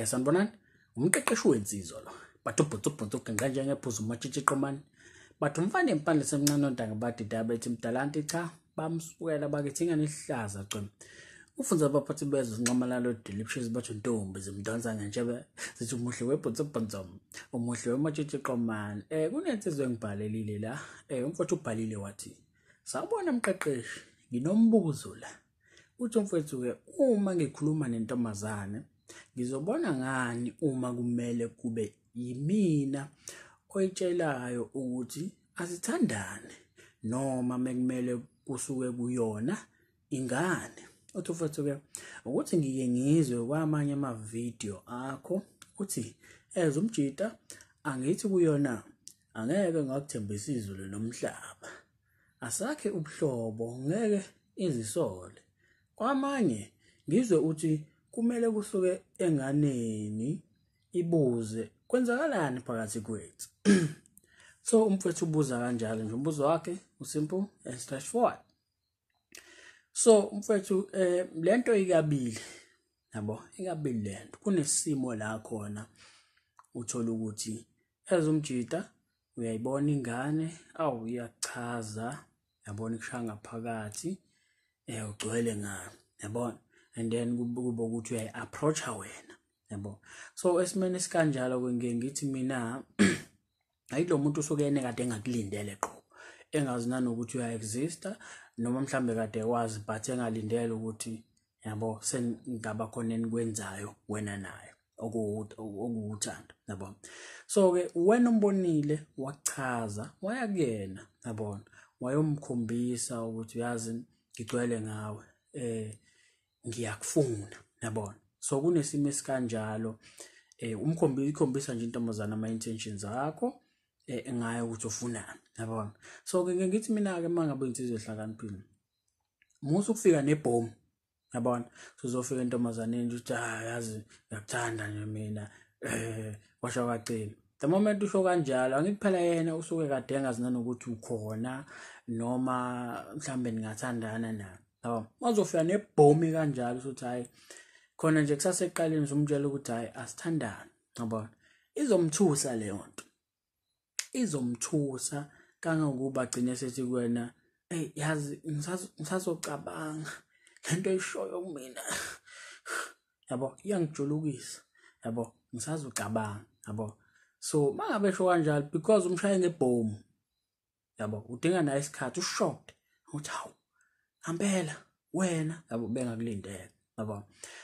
Sanibonani, umqeqeshi wensizwa lo. Bathi ubhutsu genqa njengephuzu umatshitshi qomani. Bathi umfana empandle semncane ontanga badida bethi mdalanti cha bamsukela bakithi ingane ihlaza cwem. Ufunza abaphathi bezwe sinxamalalo delicious bathi ntombi zimdonsa ngentshebe zithi umuhle webhutsu bhutsu umuhle wematshitshi qomani. Kunensizwa engibhalelile la. Umfowethu ubhalile wathi sawubona mqeqeshi, nginombuzo la. Uthi umfowethu-ke uma ngikhuluma nentombazane ngizobona ngani uma kumele kube yimina oyitshelayo ukuthi asithandane noma mekumele kusuke kuyona ingane. Uthi umfowethu-ke ukuthi ngike ngizwe kwamanye amavidiyo akho uthi as umjita angithi kuyona angeke ngakuthembisa izulu nomhlaba, asakhe ubuhlobo ngeke izisole. Kwamanye ngizwe uthi kumele kusuke enganeni ibuze kwenzakalani phakathi kwethu. So umfowethu ubuza kanjalo nje, umbuzo wakhe usimple and straightforward. So umfowethu lento ikabili, yabo, ikabili lento. Kunesimo la khona uthola ukuthi as umjita uyayibona ingane, awu iyachaza, yabona ikushaya ngaphakathi, ugcwele ngayo, yabona, and then kube ukuthi uyayi-approach-a wena, yabo. So esimeni esikanjalo-ke ngiye ngithi mina hayi lo muntu usuke yena kade engakulindele qho, engazi nanokuthi uya-exist-a noma mhlambe kade wazi but engalindele ukuthi yabo sengaba khona enikwenzayo wena naye okuwuthando, yabona. So-ke wena umbonile wachaza waya kuyena, yabona, wayomkhombisa ukuthi uyazi ngigcwele ngawe, ngiyakufuna, yabona. So kunesimo esikanjalo, umkhombisa nje intombazana ama-intentions akho ngayo ukuthi ufunani, yabona. So-ke ngike ngithi mina-ke uma ngabe insizwa ehlakaniphile, musa ukufika nebhomu, yabona. Uzofika entombazaneni uthi hayi yazi ngiyakuthanda nje mina, washo kwacima. The moment usho kanjalo angithi phela yena usuke kade engazi nanokuthi ukhona noma mhlambe ningathandana na, yabo. Wazofika nebhomu kanjalo usuthi hayi khona nje kusasekuqaleni uzomtshela ukuthi hayi asithandane, yabona. Izomthusa leyo nto, izomthusa kangangokuba agcine sethi kuwena hey yazi ngisazocabanga lento oyishoyo kumina, yabo, iyangijulukisa, yabo, ngisazocabanga, yabo. So mangabe esho kanjalo because umshaye ngebhomu, yabo, udinga naye isikhathi, ushocked uthi hawu ngempela wena, yabo, bengakulindele, yabo.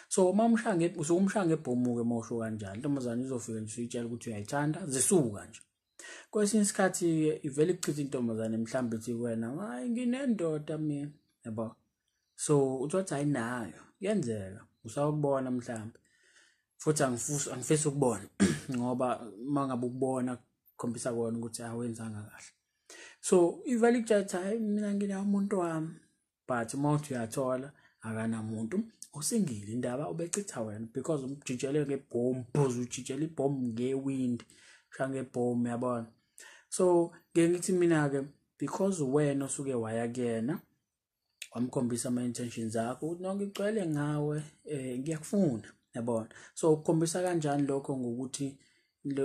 So uma umshaya usukumshaya ngebhomu ke uma usho kanjalo, intombazane izofika nje usuyitshela ukuthi uyayithanda, zisuka nje. Kwesinye isikhathi ivele ikuchithe intombazane mhlawumbe ithi kuwena hayi nginendoda mina, yabo. So uthi ayinayo, kuyenzeka usawubona mhlawumbe futhi angifisi ukubona ngoba uma ngabe ukubona kukhombisa kona ukuthi awenzanga kahle. So ivele ikutshela hayi mina nginawo umuntu wami, but uma uthi uyathola akanamuntu, usingile indaba ubechitha wena because umjijele ngebhomu, ujijele ibhomu ngewindi, shaya ngebhomu, yabona. So ngeke ngithi mina-ke because wena usuke waya kuyena wamkhombisa ama-intentions akho ukuthi nonke ngigcwele ngawe, ngiyakufuna, yabona. So ukukhombisa kanjani lokho? Ngokuthi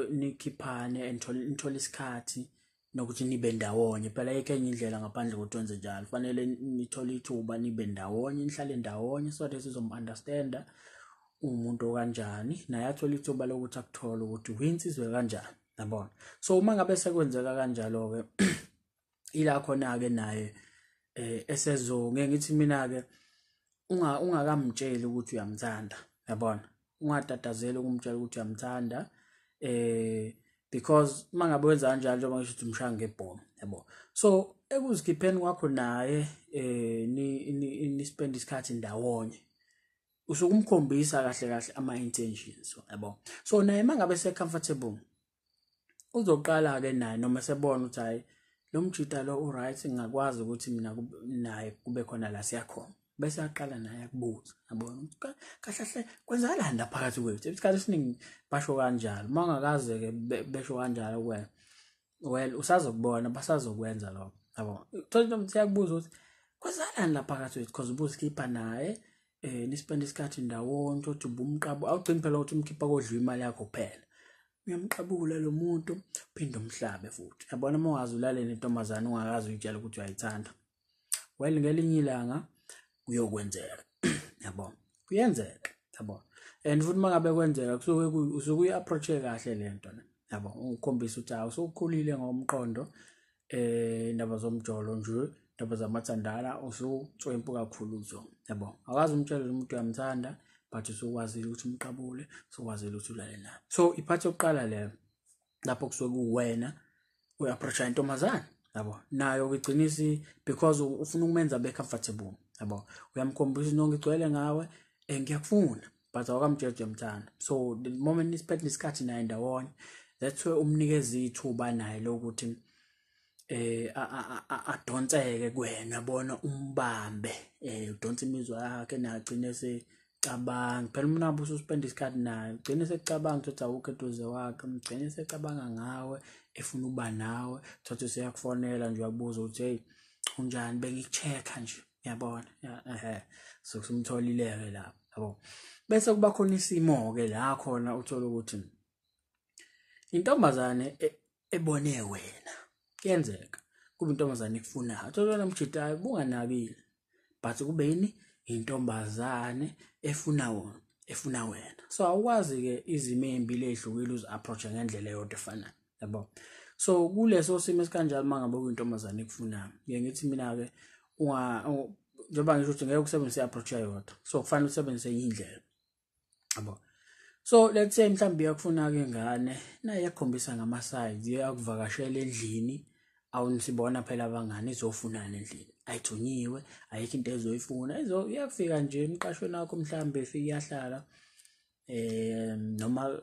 nikhiphane nithole isikhathi nokuthi nibe ndawonye. Phela ayikho enye indlela ngaphandle kokuthi wenze njalo, fanele nithole ithuba nibe ndawonye, nihlale ndawonye so that sizom-understand-a umuntu okanjani, naye athole ithuba lokuthi akuthole ukuthi uyinsizwe kanjani, yabona. So uma ngabe sekwenzeka kanjalo-ke ila khona-ke naye esezo ngeke ngithi mina-ke ungakamtsheli ukuthi uyamthanda, yabona, ungatatazeli ukumtshela ukuthi uyamthanda, because uma ngabe wenza kanjalo njengoba ngisho ukuthi umshaya ngebhomu, yabo. So ekuzikhipheni kwakho naye ni spend isikhathi ndawonye, usuke umkhombisa kahle kahle ama-intentions, yabo. So naye uma ngabe se-comfortable uzoqala-ke naye noma sebona ukuthi hhayi lo mjita lo u-right, ngingakwazi ukuthi mina naye kube khona la siyakhona, bese aqala naye akubuza, yabona, kahle kahle kwenzakalani la phakathi kwethu. Isikhathi esiningi basho kanjalo, uma ungakaze-ke besho kanjalo kuwena, well usazokubona, basazokwenza lokho, yabo. Uthola intombi iyakubuza ukuthi kwenzakalani la phakathi kwethu because ubuzikhipha naye. Nispende isikhathi ndawonye, uthi ubumqabo, awugcini phela ukuthi umkhipha kodliwa imali yakho kuphela. Uyamqabula lo muntu, uphinde umhlabe futhi. Yabona uma ungaze ulale nentombazane ungakaze uyitshele ukuthi uyayithanda. Well, ngelinye ilanga kuyokwenzeka. Yabo. Kuyenzeka, yabo. And futhi mangabe kwenzeka kusuke usuke uyi-approach-e kahle lento le. Yabo, ukukhombisa ukuthi hawu usukhulile ngomqondo, indaba zomjolo nje, indaba zamathandana usutswempu kakhulu kuzona. Yabo, awukaze umtshele umuntu uyamthanda, but usukwazile ukuthi umqabule, usukwazile ukuthi ulale naye. So i-part yokuqala leyo lapho kusuke kuwena uyi-approach-a intombazane, yabo. Nayo igcinisi because ufuna ukumenza abe comfortable, yabo. Uyamkhombisa nonke igcwele ngawe, ngiyakufuna, but awukamtsheli uyamthanda. So the moment nispend isikhathi naye ndawonye, that's where umnikeza ithuba naye lokuthi adonseke kuwena, yabona, umbambe, udonse imizwa yakhe naye agcine secabanga. Phela umuntu ngabe ususpend isikhathi naye, ugcine secabanga ukuthi awukho eduze kwakhe, ugcine secabanga ngawe, efuna ukuba nawe, uthathe useyakufonela nje uyakubuza ukuthi hey unjani, bengikucheck-a nje, uyabona. So usumtholile-ke lapho, yabo. Bese kuba khona isimo-ke la khona uthola ukuthi intombazane ebone wena, kuyenzeka kube intombazane ekufunayo, uthola wena mjitayo bunganakile, but kube yini, intombazane efuna wona, efuna wena. So awukwazi-ke izimo ey'mbili ey'hlukile uzi-approach-e ngendlela eyodwa efanayo, yabo. So kuleso simo esikanjalo uma ngabe kuyintombazane ekufunayo, ngike ngithi mina-ke njengoba ngisho ukuthi ngeke usebenzise i-approach eyodwa, so kufanele usebenzise enye indlela, yabo. So let's say mhlawumbe iyakufuna-ke ingane, naye iyakukhombisa ngama-sides, iyakuvakashela endlini, awunisibona phela abangani izofunana endlini, ayithunyiwe, ayikho into ezoyifuna, iyafika nje emqashweni wakho mhlawumbe ifike iyahlala, noma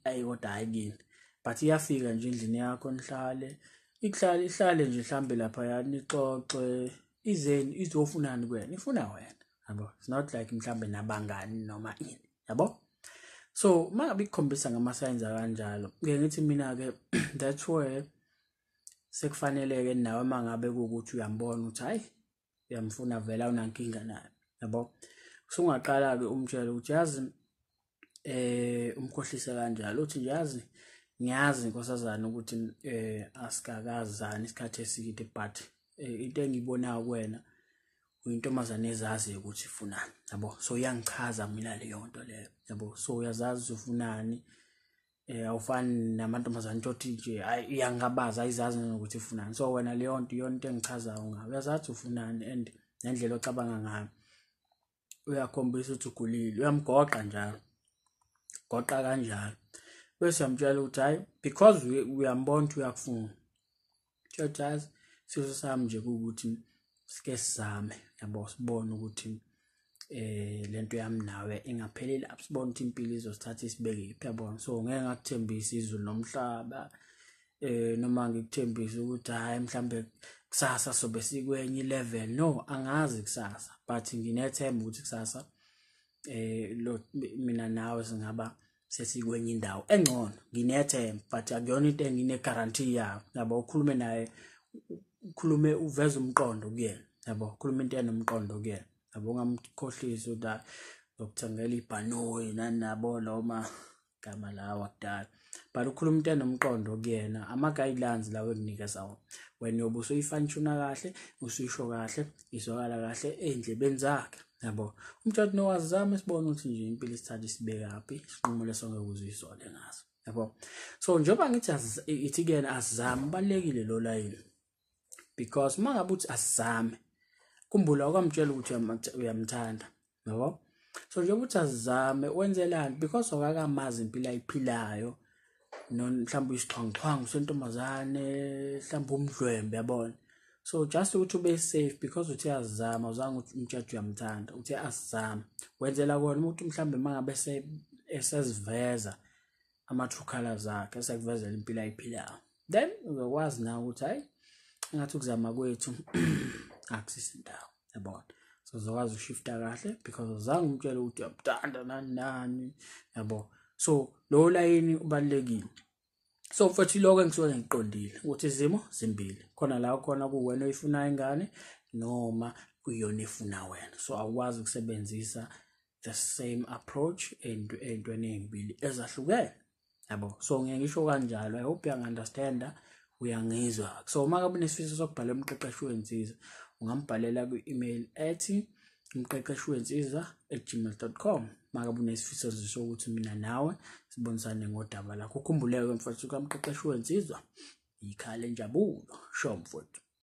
ayi kodwa hhayi kini, but iyafika nje endlini yakho nihlale, ihlale ihlale nje mhlambe laphaya nixoxe, izeni izofunani kuwena, ifuna wena, yabo. It's not like mhlambe nabangani noma ini, yabo. So mangabe ikukhombisa ngama-signs akanjalo, ngike ngithi mina-ke that's where sekufanele-ke nawe mangabe kuwukuthi uyambona ukuthi hhayi uyamfuna vele awunankinga naye, yabo. Usungaqala-ke umtshele ukuthi yazi umkhohlise kanjalo, uthi nje yazi ngiyazi nkosazana ukuthi asikakazani isikhathi eside, but into engiyibonayo kuwena uyintombazane ezaziyo ukuthi ifunani, yabo. So iyangichaza mina leyo nto leyo, yabo. So uyazazi ufunani, awufani namantombazane othi nje hayi iyangabaza ayizazi nokuthi ifunani. So wena leyo nto iyona into engichazayo ngayo, uyazazi ufunani and nendlela ocabanga ngayo uyakhombisa ukuthi ugulile, uyamgoqa njalo, goqa kanjalo, bese uyamtshela ukuthi hayi because uyambona ukuthi uyakufuna, yazi sifiso sami nje ukuthi sike sizame, yabo, sibone ukuthi lento yami nawe ingapheleli lapho, sibone ukuthi impilo izosithatha isibeke kephi, yabona. So ngeke ngakuthembisa izulu nomhlaba, noma ngikuthembise ukuthi hayi mhlambe kusasa sobe sikwenye level, no, angazi kusasa, but nginethemba ukuthi kusasa lo mina nawe singaba sesikwenye indawo engcono, nginethemba, but akuyona into engine guarantee yayo, yabo. Ukhulume naye, ukhulume uveze umqondo kuyena, yabo, ukhuluma into enomqondo kuyena, yabo, ungamkhohlisi ukuthi ngokuthengela ibhanoyi nani nabo noma gama lawa kudala, but ukhuluma into enomqondo kuyena, ama-guidelines lawo ekunikeza wona, wena uyobe usuyi-fine-tuna kahle, usuyisho kahle, izwakala kahle ey'ndlebeni zakhe, yabo. Umtshela nowazama sibone ukuthi nje impilo isithatha isibekaphi, isinqumo leso ngeke uzisole ngaso, yabo. So njengoba ngithi ithi kuyena asizame, ubalulekile lo layini, because uma ngabe uthi asizame, khumbula ukamtshela ukuthi uyamthanda, yabo. So njengoba uthi asizame, wenzelani? Because awukakamazi impilo ayiphilayo, mhlawumbe uyisixhwanguxhwangu sentombazane, mhlawumbe umdlwembe, yabona. So just ukuthi ube safe, because uthe asizame, awuzange umtshele uyamthanda, uthe asizame, wenzela kona ukuthi mhlawumbe mangabe eseziveza ama-true colours akhe, esekuvezela impilo ayiphilayo, then uzokwazi nawe ukuthi hhayi engathi ukuzama kwethu akusisi indawo, yabona. So uzokwazi ukushifta kahle because awuzange umtshele ukuthi uyamthanda nani nani, yabo. So lo layini ubalulekile. So mfethu lokho engisuke ngiqondile ukuthi izimo zimbili, khona la khona kuwena oyifunayo ingane noma kuyiyona efuna wena. So awukwazi ukusebenzisa the same approach ey'ntweni ey'mbili ezahlukene, yabo. So ngiye ngisho kanjalo. I hope uyangi-understanda, uyangizwa. So uma ngabe unesifiso sokubhala umqeqeshi wensizwa, ungambhalela kwi-email ethi umqeqeshi wensizwa@gmail.com. Uma ngabe unesifiso nje sokuthi mina nawe sibonisane ngodaba lakho. Ukhumbuleke, mfowethu, kamqeqeshi wensizwa, ikhaya lenjabulo. Sho, mfowethu.